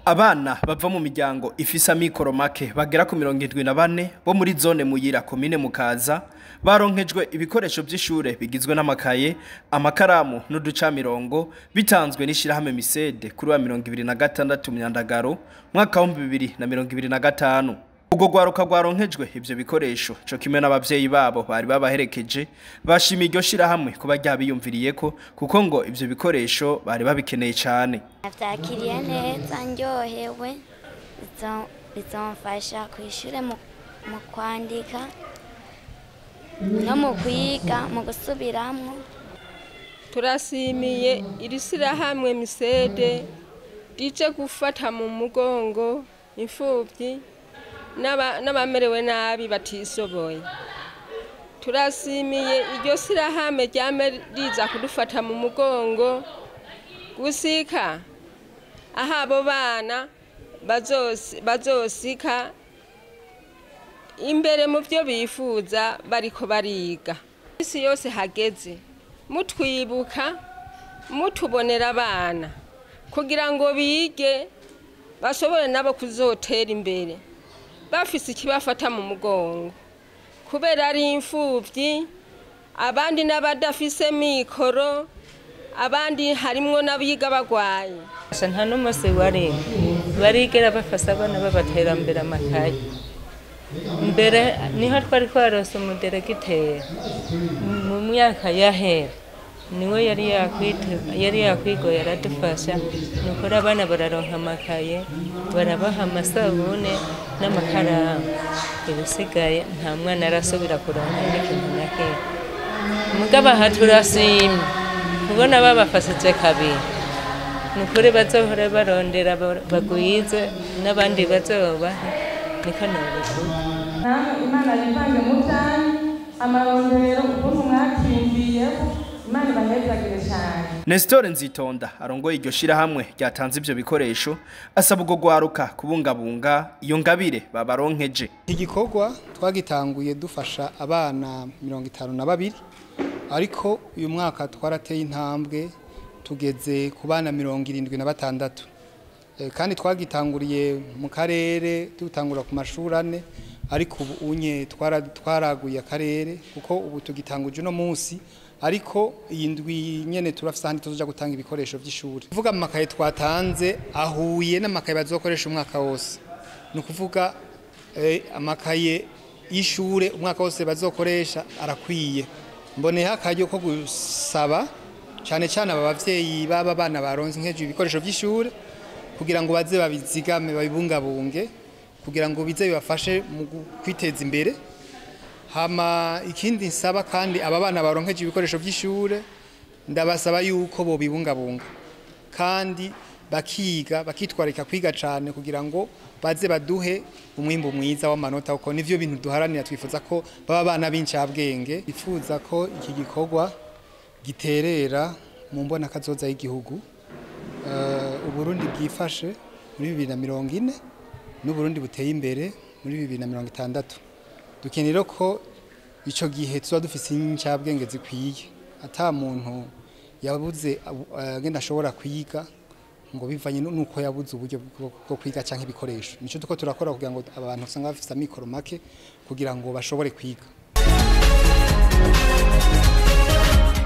Abana bava mu miryango ifise amikoro make bagera ku 74 bo muri zone Muyira, komine Mukaza, baronkejwe ibikoresho vy'ishure bigizwe n'amakaye, amakaramu n'uducamirongo, bitanzwe n'ishirahamwe Misede kuri wa 26 Myandagaro mwaka wa 2025. Ubwo rwaruka rwaronkejwe ivyo bikoresho co kimwe n'abavyeyi babo bari babaherekeje bashimiye iryo shirahamwe kuba ryabiyumviriyeko, kuko ngo ivyo bikoresho bari babikeneye cane. Navyakiriye neza, ndyohewe, bizomfasha kw'ishure mu kwandika no mu kwiga, mu gusubiramwo. Turashimiye iri shirahamwe Misede rije gufata mu mugongo imfuvyi n'abamerewe nabi batishoboye. Turashimiye iryo shirahamwe ryame riza kudufata mu mugongo gusika aho abo bana bazosika imbere mu byo bifuza bariko bariga. Isi yose hageze mutwibuka, mutubonera abana kugira ngo bige bashobore nabo kuzotera imbere bafise ikibafata mu mugongo, kubera ari imfuvyi, abandi n'abadafise mikoro, abandi harimwo n'abiga bagwaye. Nta n'umunsi warimwe barigera bafasha abana babaterambere amakaye. Mbere niho twari twarose umuderegiteri mu myaka yahera, niwe yari yakwigoye aradufasha, nukuri abana bararonka amakaye, barabaha amasabune n'amakaramu. Ibisigaye nta mwana arasubira kuronka n'ikintu na kimwe. Mugabo aha turashimye kubona babafashije kabiri, nukuri bazohora barondera bagwize n'abandi bazobaha, niko nobivuga. Namwe Imana yivange mu vyanyu, amarondero ukuntu mwatwiyumviyeho, Imana ibahezagire cane. Nestor Nzitonda arongoye iryo shirahamwe ryatanze ivyo bikoresho asaba ubwo rwaruka kubungabunga iyo ngabire babaronkeje. Igikorwa twagitanguye dufasha abana 52, ariko uyu mwaka twarateye intambwe tugeze ku bana 76. Kandi twagitanguriye mu karere, dutangura ku mashuri ane, ariko ubu unye twaraguye akarere, kuko ubu tugitanguje uno munsi, ariko iyi ndwi nyene turafise ahandi tuzoja gutanga ibikoresho vy'ishuri. Kuvuga amakaye twatanze ahuye n'amakaye bazokoresha umwaka wose, ni ukuvuga amakaye y'ishure umwaka wose bazokoresha arakwiye. Mboneyeho akaryo ko gusaba cane cane aba bavyeyi b'aba bana baronse nkejo ibikoresho vy'ishure, kugira ngo baze babizigame, babibungabunge, kugira ngo bize bibafashe mu kwiteza imbere. Hama ikindi nsaba kandi aba bana baronkeje ibikoresho vy'ishure, ndabasaba yuko bobibungabunga kandi bakiga, bakitwarika kwiga cane, kugira ngo baze baduhe umwimbu mwiza w'amanota, kuko nivyo bintu duharanira. Twifuza ko baba bana b'incabwenge. Twifuza ko iki gikorwa giterera mu mbona kazoza y'igihugu. Uburundi bwifashe muri 2040 n'Uburundi buteye imbere muri 2060. Dukenera ko ico gihe tuba dufise incabwenge zikwiye, ata muntu yabuze agenda ashobora kwiga ngo bivanye nuko yabuze uburyo bwo kwiga canke ibikoresho. Nico tuko turakora kugira ngo abantu usanga bafise amikoro make kugira ngo bashobore kwiga.